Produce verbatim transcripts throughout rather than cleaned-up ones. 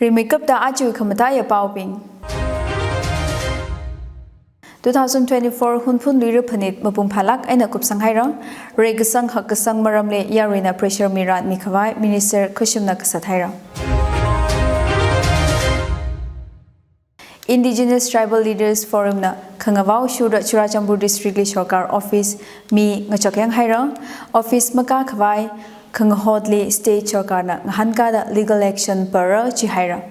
Rimeikapta aja khamataiya paobing. Two thousand twenty-four Hunphun Luira Phanit mapung phālāk eina kupsang haira. Reikasang hakkasang maramli yaruina pressure miran mikhavai Minister Khashimna kasat haira. Indigenous Tribal Leaders Forum na khangavao shurda Churachandpur District li sorkar office mi ngachakyang haira. Office makā khavai khangahotli state sorkarna ngahānkada legal action para chi haira.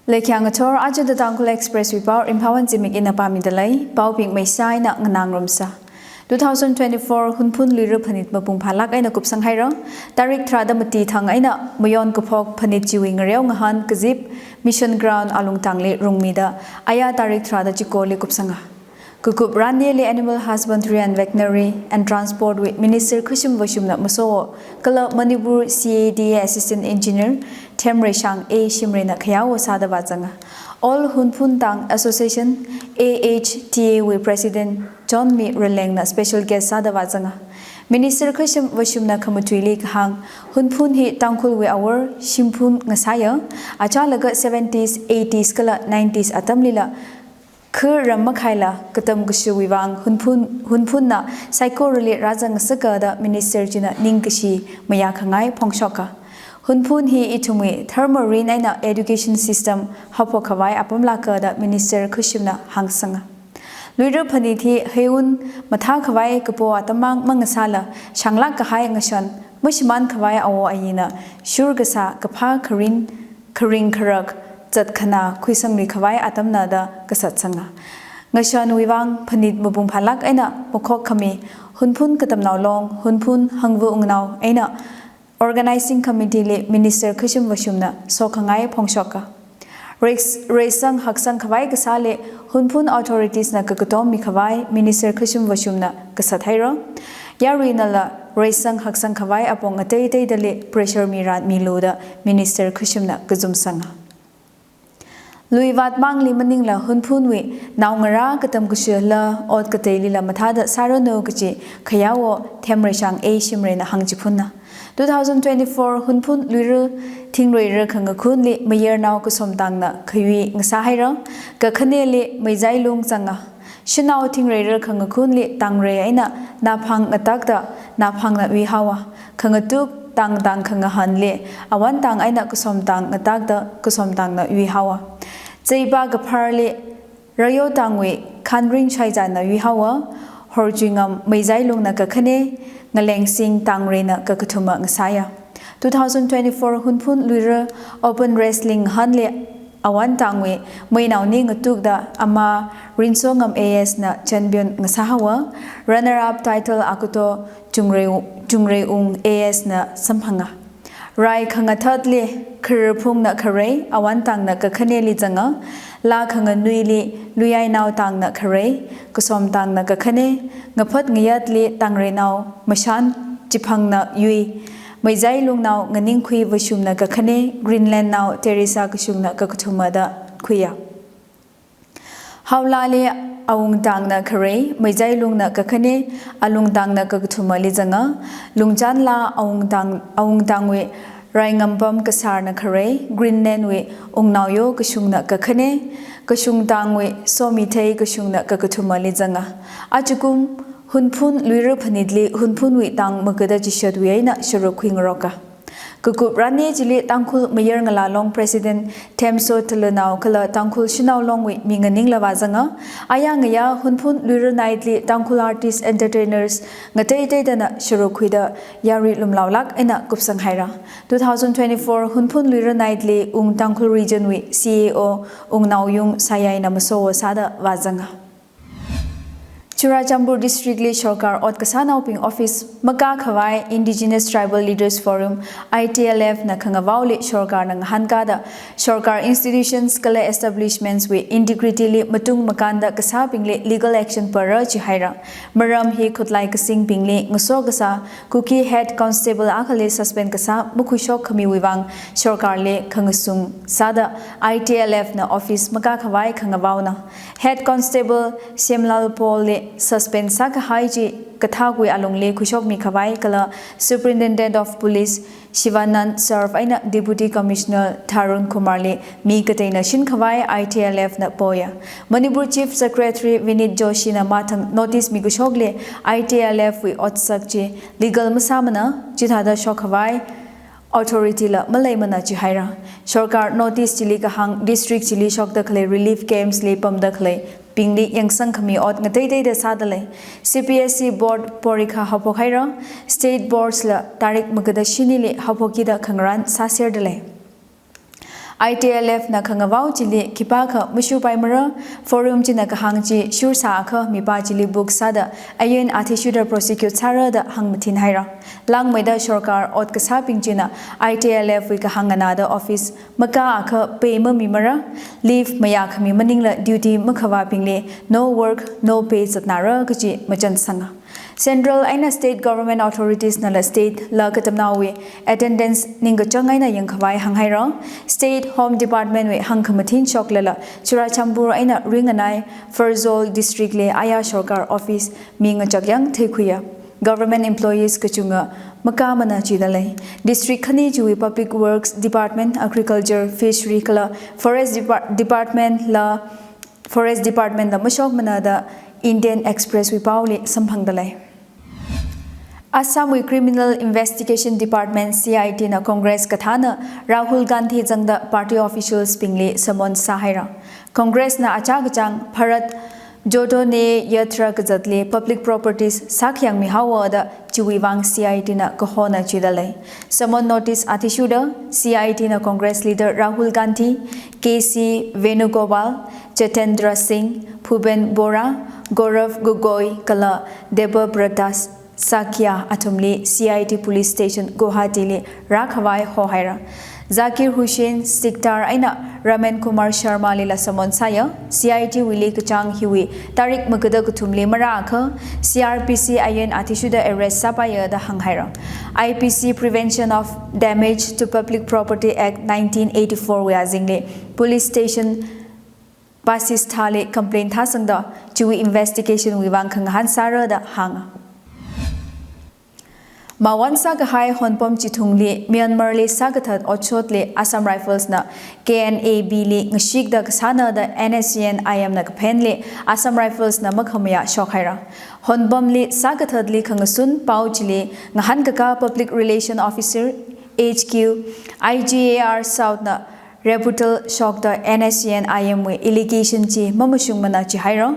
Leikhyang ngathor, aja The Tangkhul Express wui pao Rimphāwan Zimik ina pāmida lei, paobing maisā eina nganā ngarumsa. Two thousand twenty-four Hunphun Luira Phanit mapung phālāk eina kupsang haira. Tarik tharāda mati thang eina mayon kaphok phanit chiwui ngareo ngahān kazip Mission Ground alungtangli rungmida, aya tarik tharāda chikoli kupsanga. Kakup raneli Animal Husbandry and Veterinary and Transport wui Minister Khashim Vashumna maso, kala Manipur C A D A Assistant Engineer Themreishang A Shimrayna khayao sāda vāzanga. All Hunphun Tang Association, A H T A wui President John Mi Ralengna special guest sāda vāzanga. Minister Khashim Vashumna khamatuili kahāng, Hunphun hi Tangkhulwui awor shimphun ngasāya, achālaga seventies, eighties kala nineties atamlila khu ram makhaila katam kashuwui vang Hunphun, Hunphunna saikorali rāzang ngasaka da Minister china ningkashi mayākhangai phongshoka. Hunphun hi ithumwui tharmarin eina education system haophok khavai apam lāka da Minister Khashimna hāngsanga. Luira Phanit hi heiwun mathā khavai kapo atam mang mangasāla, shānglāk kahai ngashan mashimān khavai awo ayina shur kasā kaphā kharing, kharing kharak zat khanā khuisangmi khavai atamna da kasatsanga. Ngashanwui vang phanit mapung phālāk eina makhok khami Hunphun Katamnao Long, Hunphun Hangva Wungnao eina Organizing Committee li Minister Khashim Vashumna sokhangai phongshoka. Reis-, reisang haksang khavai kasāli Hunphun authorities na kakatom mikhavai Minister Khashim Vashumna kasat haira. Yaruinala reisang haksang khavai apong ngatei teidali pressure miran milu da Minister Khashimna kazumsanga. Lui vātmangli maningla Hunphunwui naongarā katam kashila ot kateilila mathāda sāranu kachi khayao Themreishang A Shimrayna hāngchiphunna. Two thousand twenty-four Hunphun Luira Thingreira khangakhunli mayarnao Kasomtangna khayui ngasā haira, kakhaneli Meizailung zanga. Shanao Thingreira khangakhunli Tangre eina Naphang ngatakda Naphangna yuihaowa. Khangatuk Tangtang khangahānli Awantang eina Kasomtang ngatakda Kasomtangna yuihaowa. Zeipa kapharli Rayotangwui Khanring Shaizanna yuihaowa. Horchuingam Meizailungna kakhane, Ngalengsing Tangrena kakathuma ngasāya. Two thousand twenty-four Hunphun Luira Open Wrestling hanli Awantangwui Meinaoni ngatukda ama Rinsongam A S na champion ngasāhaowa. Runner up title akato Chungre-, Chungreung A S na samphanga. Rai khangathatli Khararphungna kharei, Awantangna kakhaneli zanga. Laa khanganuili Luiyainao Tangna kharei, Kasomtangna kakhane. Ngaphat ngayatli Tangrenao Mashan Chiphangna yui, Meizailungnao Nganingkhui Vashumna kakhane, Greenlandnao Teresa Kashungna kakathuma da khuiya. Haolali Awungtangna kharei, Meizailungna kakhane, Alungtangna kakathumali zanga. Lungchanla Awungtang, Awungtangwui Raingampam Kasarna kharei, Greenlandwui Wungnaoyo Kashungna kakhane, Kashungtangwui Somithei Kashungna kakathumali zanga. Ajakum Hunphun Luira Phanitli Hunphunwui tang magada chishatwui eina sharuk khuingaroka. Kakup ranne chili Tangkhul Mayar Ngala Long President Themso Thalanao kala Tangkhul Shanao Longwui minganing lava zanga. Aya ngaya Hunphun Luira Night li Tangkhul artist entertainers ngateiteidana sharuk khuida yarui lumlaolāk eina kupsang haira. Two thousand twenty-four Hunphun Luira Night li Wung Tangkhul Region wui C E O Wungnaoyung Sayaina masowo sāda vāzanga. Churachandpur District li sorkar ot kasānaobing office makā khavai Indigenous Tribal Leaders Forum, I T L F na khangavaoli sorkarna ngahānkāda, sorkar institutions kala establishments wui integrity li matung makānda kasābingli legal action para jihaira. Maram hi khutlai kasingbingli ngaso kasā Kuki Head Constable akhali suspend kasā makhuishok khamiwui vang sorkarli khangasung sāda, I T L F na office makā khavai khangavaona. Head Constable Semlal Paul li suspend sākahai chi kathākwui alungli khuishokmi khavai kala Superintendent of Police Shivanand Saraf eina Deputy Commissioner Tarun Kumar li mi kateina shin khavai I T L F na poya. Manipur Chief Secretary Vinit Joshi na mathang notice mikashokli I T L F wui otsak chi legal masāmana, chithāda shok khavai authority la maleimana jihaira. Sorkar notice chili kahāng district chili shokda khalei relief camps li pamda khaleibingli yangsang khami ot ngateiteida sādalei. C B S E board porikha haophok haira. State boards la tarik magada shinili haophokkida khangarān sāserdalei. I T L F na khangavao chili khipākha mashurpaimara, forum china kahāng chi shursā akha mipā chili book sāda ain athishurda prosecute sāra da hāngmathin haira. Langmeida sorkar ot kasābing china I T L F wui kahāng nganāda office makā akha pay mamimara, leave mayākhami maningla duty makhavābingli no work, no pay zatnara kaji machansanga. Central eina state government authorities nala state la katamnaowui attendance ningkachāng eina yangkhavai hānghaira. State Home Department wui hāngkhamathin shoklala Churachandpur eina ringanai Pherzawl district li aya sorkar office mi ngachakyang theikhuiya. Government employees kachunga makāmana jidalei. District khani chiwui Public Works Department, Agriculture, Fishery kala Forest Depar-, Department la Forest Department la mashokmana da Indian Express wui paoli samphangdalei. Assam wui Criminal Investigation Department, C I D na Congress kathāna Rahul Gandhi zangda party officials bingli summon sāhaira. Congress na achā kachāng Bharat Jodo Nyay Yatra kazatli public properties sākhayangmi haowa da chiwui vang C I D na kahona jidalei. Summon notice athishurda C I D na Congress leader Rahul Gandhi, K C Venugopal, Jitendra Singh, Bhupen Borah, Gaurav Gogoi kala Debyabrata Sakya athumli C I D Police Station Guwahati li rākhavai hohaira. Zakir Hussain, Sikdar eina Raman Kumar Sharma lila summon sāya. C I D wuili kachāng hiwui tarik magada kathumli marāakha C R P C ain athishurda arrest sāpaiya da hānghaira. I P C Prevention of Damage to Public Property Act nineteen eighty-four wui azingli police station Basistha li complaint thāsangda chiwui investigation wui vang khangahān sāra da hānga. Mawon sākahai Honpom chithungli Myanmar li sākathat otshotli Assam Rifles na K N A B li ngashikda kasāna da N S C N I M na kaphenli Assam Rifles na makhamayā shokhaira. Honpom li sākathatli khangasun pao chili ngahānkakā Public Relation Officer, H Q, I G A R South na rebuttal shokda N S C N I M wui allegation chi mamashungmana jihaira.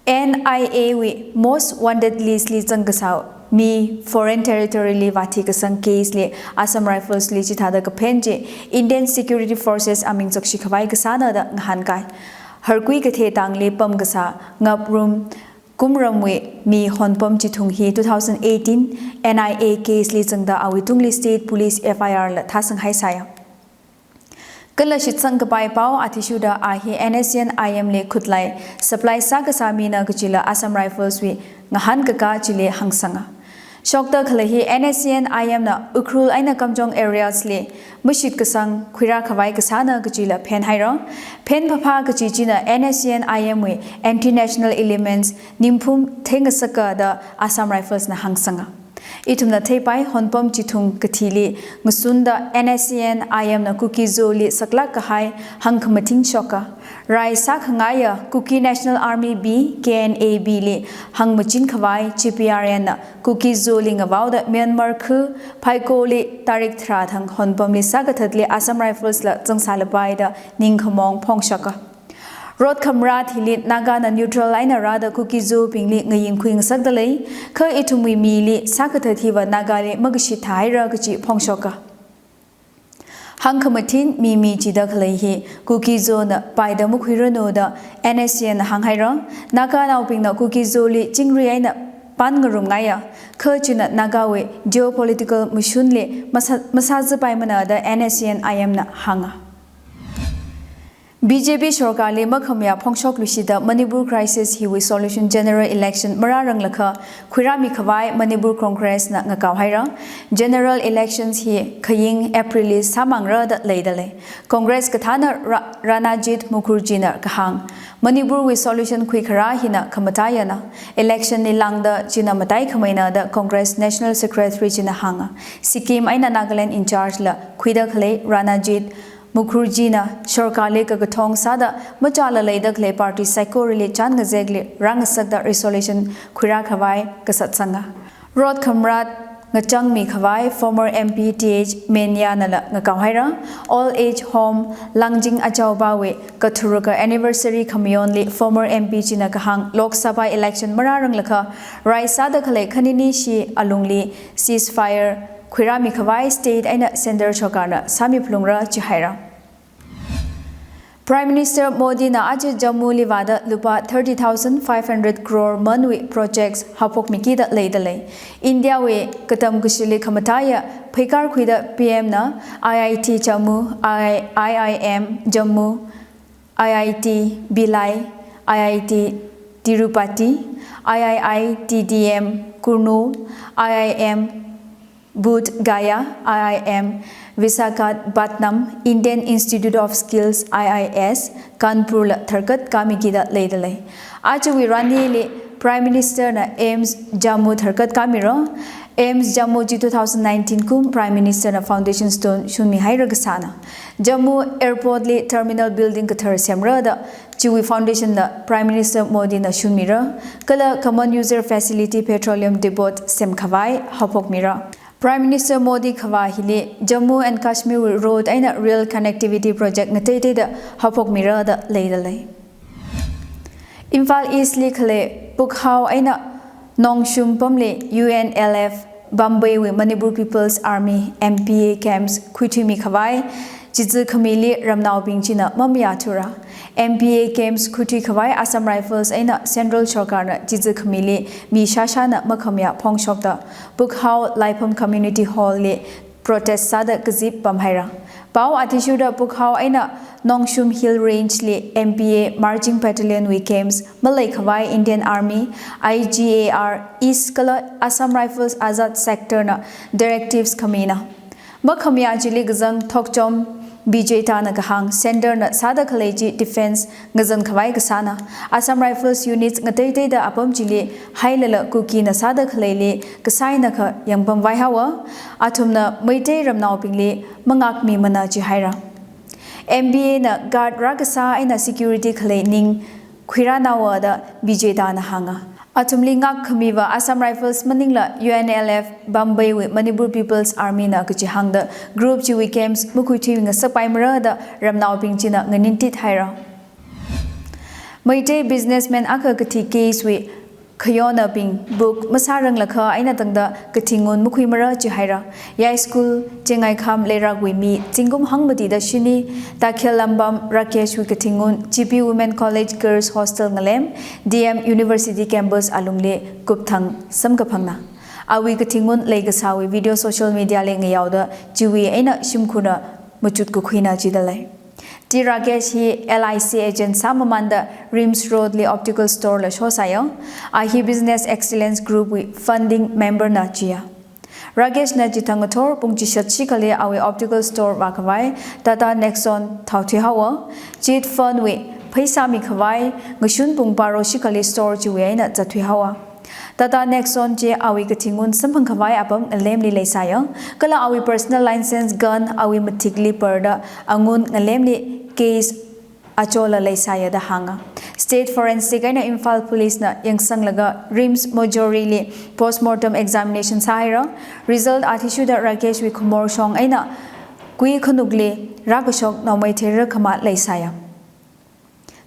N I A wui most wanted list li zangkasā mi foreign territory li vāthi kasang case li Assam Rifles li chithāda kaphen chi Indian Security Forces aming chakshi khavai kasāna da ngahānkai. Harkui kathei tangli pamkasā Ngaprum Kumramwui mi Honpom chithung hi two thousand eighteen N I A case li zangda awui tungli state police F I R la thāsanghaisāya. Kala shitsang kapai pao athishurda a hi N S C N I M li khutlai supply sākasā mina kachila Assam Rifles wui ngahānkakā chili hāngsanga. Shokda khalei hi N S C N I M na Ukhrul eina Kamjong areas li mashit kasang khuirā khavai kasāna kachila phenhaira. Phenphaphā kachi china N S C N I M wui anti-national elements ningphum theingasaka da Assam Rifles na hāngsanga. Ithumna theipai Honpom chithung kathili ngasunda N S C N I M na Kuki Zo li saklāk kahai hāngkhamathin shoka. Rai sākhangaiya Kuki National Army B, K N A B li hāngmachin khavai G P R N na Kuki Zo li ngavaoda Myanmar khu Phaikol li tarik tharā thang Honpom li sākathatli Assam Rifles la zangsālapai da ningkhamong phongshoka. Rot khamrat hili Naga na neutral eina rāda Kuki Zo bingli ngayin khuingasakdalei, kha ithumwui mili sākathat hiva Naga li makashit thāhaira kachi phongshoka. Ang khamathin mimi chida khalei hi Kuki-Zo na paida makhuiranu da N S C N na hānghaira. Naganaobingna Kuki-Zo li chingri eina pānngarumngaiya. Kha china Nagawui geopolitical mashunli masā, masāzapaimana da N S C N I M na hānga. B J P sorkarli makhamayā phongshokluishida Manipur crisis hiwui solution general election marāranglakha khuirāmi khavai Manipur Congress na ngakaohaira. General elections hi khaying April li sāmangra da leidalei. Congress kathāna Ra-, Ranajit Mukherjee na kahāng, Manipur wui solution khuikharā hina khamataiya na. Election li lāngda china mataikhameina da Congress National Secretary china hānga. Sikkim eina Nagaland in charge la khuida khalei Ranajit Mukherjee na sorkarli kakathong sāda machāla leida khalei party saikorali chān ngazekli rāngasakda resolution khuirā khavai kasatsanga. Rot khamrat ngachangmi khavai former M P T H Menya nala ngakaohaira. Old age home Langjing Achaobawui katharuka anniversary khamayonli former M P china kahāng Lok Sabha election marāranglakha rai sāda khalei khaninishi alungli ceasefire khuirāmi khavai state eina centre sorkarna sāmi phalungra jihaira. Prime Minister Modi na aja Jammu li vāda lupā thirty thousand five hundred crore manwui projects haophokmikida leidalei. India wui katam kashili khamataiya pheikar khuida P M na I I T Jammu, I I M Jammu, I I T Bhilai, I I T Tirupati, I I I T D M Kurnool, I I M Bodh Gaya, I I M Visakhapatnam, Indian Institute of Skills, I I S, Kanpur la tharkat kāmikida leidalei. Ajawui ranili Prime Minister na AIIMS Jammu tharkat kāmira. AIIMS Jammu chi two thousand nineteen kum Prime Minister na foundation stone shunmihaira kasāna. Jammu Airport li terminal building kathar semra da chiwui foundation na Prime Minister Modi na shunmira. Kala common user facility petroleum depot semkhavai haophokmira. Prime Minister Modi khavā hili Jammu and Kashmir wui road eina rail connectivity project ngateiteida haophokmira da leidalei. Imphal East li khalei Pukhao eina Nongshum pamli U N L F Bombay wui Manipur People's Army, M P A, camps khuithuimi khavai chizakhamili ramnaobing china mamayāthura. M P A camps khuithui khavai Assam Rifles eina Central Sorkarna chizakhamili mi shāshāna makhamayā phongshokta Pukhao Laipham Community Hall li protest sāda kazip pamhaira. Pao athishurda Pukhao eina Nongshum Hill Range li M P A Marching Battalion wui camps malei khavai Indian Army, I G A R East kala Assam Rifles Azad Sector na directives khamina. Makhamayā chili kazang Thokchom Bijayta na kahāng, Centre na sāda khalei chi defence ngazan khavai kasāna. Assam Rifles units ngateiteida apam chili hailala Kuki na sāda khaleili kasaina kha yangpamvai haowa. Athumna Meitei ramnaobingli mangakmimana jihaira. M P A na guard rākasā eina security khalei ning khuirānaowa da Bijayta na hānga. Athumli ngakkhamiva Assam Rifles maningla U N L F Bombay wui Manipur People's Army na kachi hāngda group chiwui camps makhuithui ngasakpaimara da ramnaobing china nganingtithaira. Meitei businessman akha kathi case wui khayonnaobing book masāranglakha eina tangda kathingun makhuimara jihaira. Yai School Chingaikham leirakwui mi zingkum hangmatida shini, Takhellampam Rakesh wui kathingun G P Women College Girls Hostel Ngalem, D M University campus alungli kupthang samkaphangna. Awui kathingun leikasāwui video social media li ngayaoda chiwui eina shimkhurna machut kakhuina jidalei. T Rakesh hi L I C agent sāmamanda RIMS Road li optical store la shosāya. A hi Business Excellence Group wui funding member na jiya. Rakesh na chithang ngathor pung chishat shikhali awui optical store vākhavai Tata Nexon thaothui haowa. Chit fund wui pheisā mikhavai ngashun pung baro shikhali store chiwui eina zatthui haowa. Tata Nexon chi awui kathingun samphangkhavai apam ngalemli leisāya. Kala awui personal license, gun, awui mathikli parda angun ngalemli case achola leisāya da hānga. State Forensic eina Imphal Police na yangsanglaga RIMS mortuary li postmortem examination sāhaira. Result athishurda Rakesh wui khamor shong eina kui khanukli rākashok naomei theira khamat leisāya.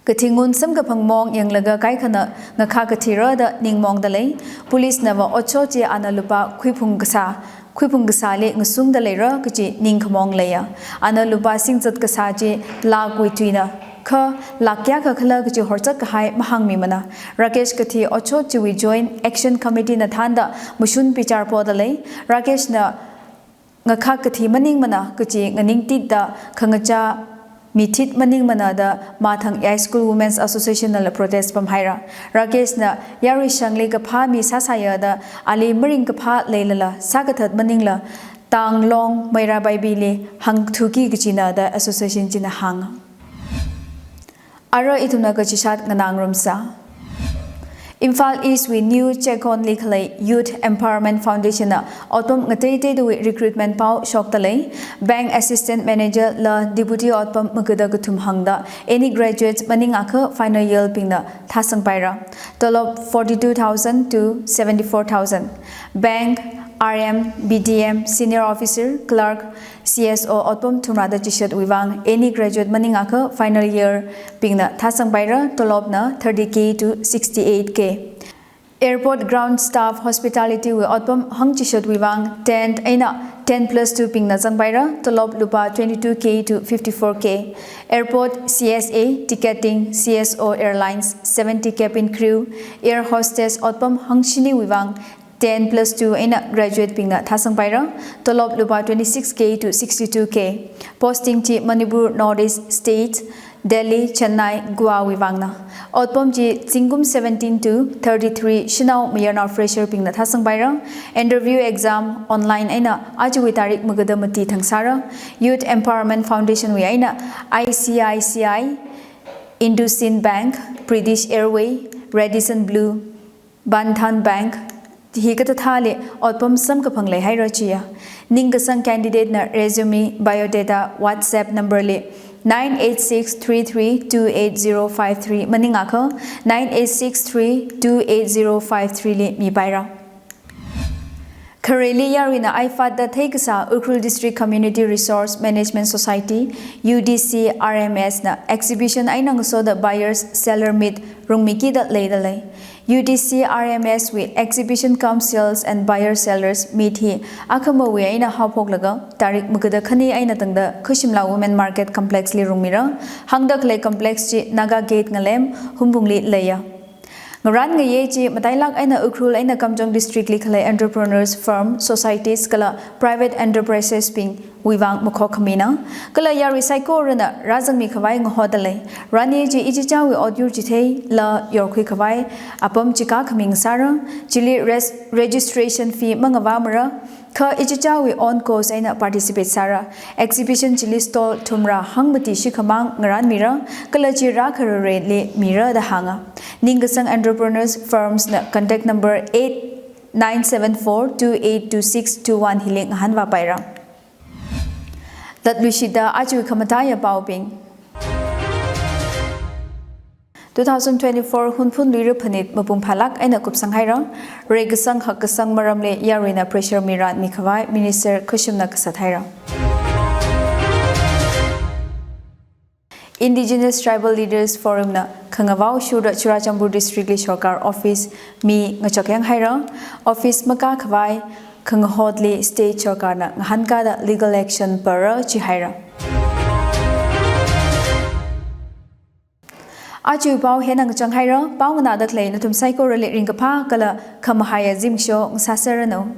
Kathi ngun samkaphang mong yanglaga kaikhana ngakhak kathira da ningmongda lei. Police nava otshot chi ana lupā khuiphung kasā, khuiphung kasāli ngasungda leira kaji ningkhamong leiya. Ana lupā singzat kasā chi lakwui tuina, kha lakh kayākha khala kaji horzak kahai mahāngmimana. Rakesh kathi otshot chiwui Joint Action Committee na thānda mashun bichar poda lei. Rakesh na ngakhak kathi maningmana kaji nganingtitda khangachā mithit maningmana da Mathang Yayi School Women's Association nala protest pamhaira. Rakesh na yarui shangli kaphā mi sāsāya da ali maringkaphā leilala sākathat maningla Tanglong Meira Baibili hāngthuki kajina da association china hānga. Ara ithumna kachishat nganāngarumsa. Imphal East wui New Checkon li khalei Youth Empowerment Foundation na otpam ngateiteidawui recruitment pao shokta lei. Bank Assistant Manager la Deputy otpam magada kathum hāngda any graduates maningakha final year bingna thāsangpaira. Tolop forty-two thousand to seventy-four thousand. Bank, R M, B D M, Senior Officer, Clerk, C S O otpam thumrada chishatwui vang any graduate maningakha final year bingna thāsangpaira, tolopna thirty K to sixty-eight K. Airport Ground Staff Hospitality wui otpam hangchishatwui vang ten eina ten plus two bingna zangpaira, tolop lupā twenty-two K to fifty-four K. Airport C S A, Ticketing, C S O Airlines, seventy cabin crew, air hostess otpam hangshiniwui vang ten plus two eina graduate bingna thāsangpaira, tolop lupā twenty-six K to sixty-two K. Posting chi Manipur, North East States, Delhi, Chennai, Goa wui vangna. Otpam chi zingkum seventeen to thirty-three shanao mayarnao fresher bingna thāsangpaira. Interview exam online eina ajawui tarik magada mati thangsāra. Youth Empowerment Foundation wui eina I C I C I, IndusInd Bank, British Airway, Radisson Blu, Bandhan Bank, hi kathāthāli otpam samkaphang leihaira chiya. Ningkasang candidate na resume, biodata, WhatsApp number li nine eight six three three two eight zero five three maningakha nine eight six three two eight zero five three li mipaira. Khareli yaruina aifada theikasā Ukhrul District Community Resource Management Society, U D C R M S na exhibition eina ngasoda buyers seller meet rungmikida leida lei. U D C R M S wui exhibition cum sales and buyer sellers meet hi akhamawui eina haophoklaga tarik magada khani eina tangda Khushimla Women Market Complex li rungmira. Hāngda khalei complex chi Naga Gate ngalem Hungpungli leiya. Ngarān ngayei chi matailak eina Ukhrul eina Kamjong District li khalei entrepreneurs, firm, societies kala private enterprises bingwui vang makhok khamina. Kala yarui saikorana rāzangmi khavai ngahoda lei. Rān chi ichichāwui otyur chitheila yorkhui khavai apam chikā khami ngasāra. Chili res-, registration fee mangavāmara. Kha ichichāwui own cost eina participate sāra. Exhibition chili stall thumra hangmati shikhamang ngarānmira, kala chi rākharareli mira da hānga. Ningkasang entrepreneurs firms na contact number eight nine seven four two eight two six two one hili ngahānvāpaira. Latluishida ajawui khamataiya paobing. Two thousand twenty-four Hunphun Luira phanit mapung phālak eina kupsanghaira. Reikasang hakkasang maramli yaruina pressure mirānmi khavai Minister Khushimna kasat haira. Indigenous Tribal Leaders Forum na khangavao shurda Churachandpur District li sorkar office mi ngachak yanghaira. Office makā khavai khangahotli state sorkarna ngahānkāda legal action para chihaira. Ajawui pao hina ngachang haira, pao nganāda khalei nathum saikorali ringkaphā kala khamahaiya zimiksho ngasāserranu.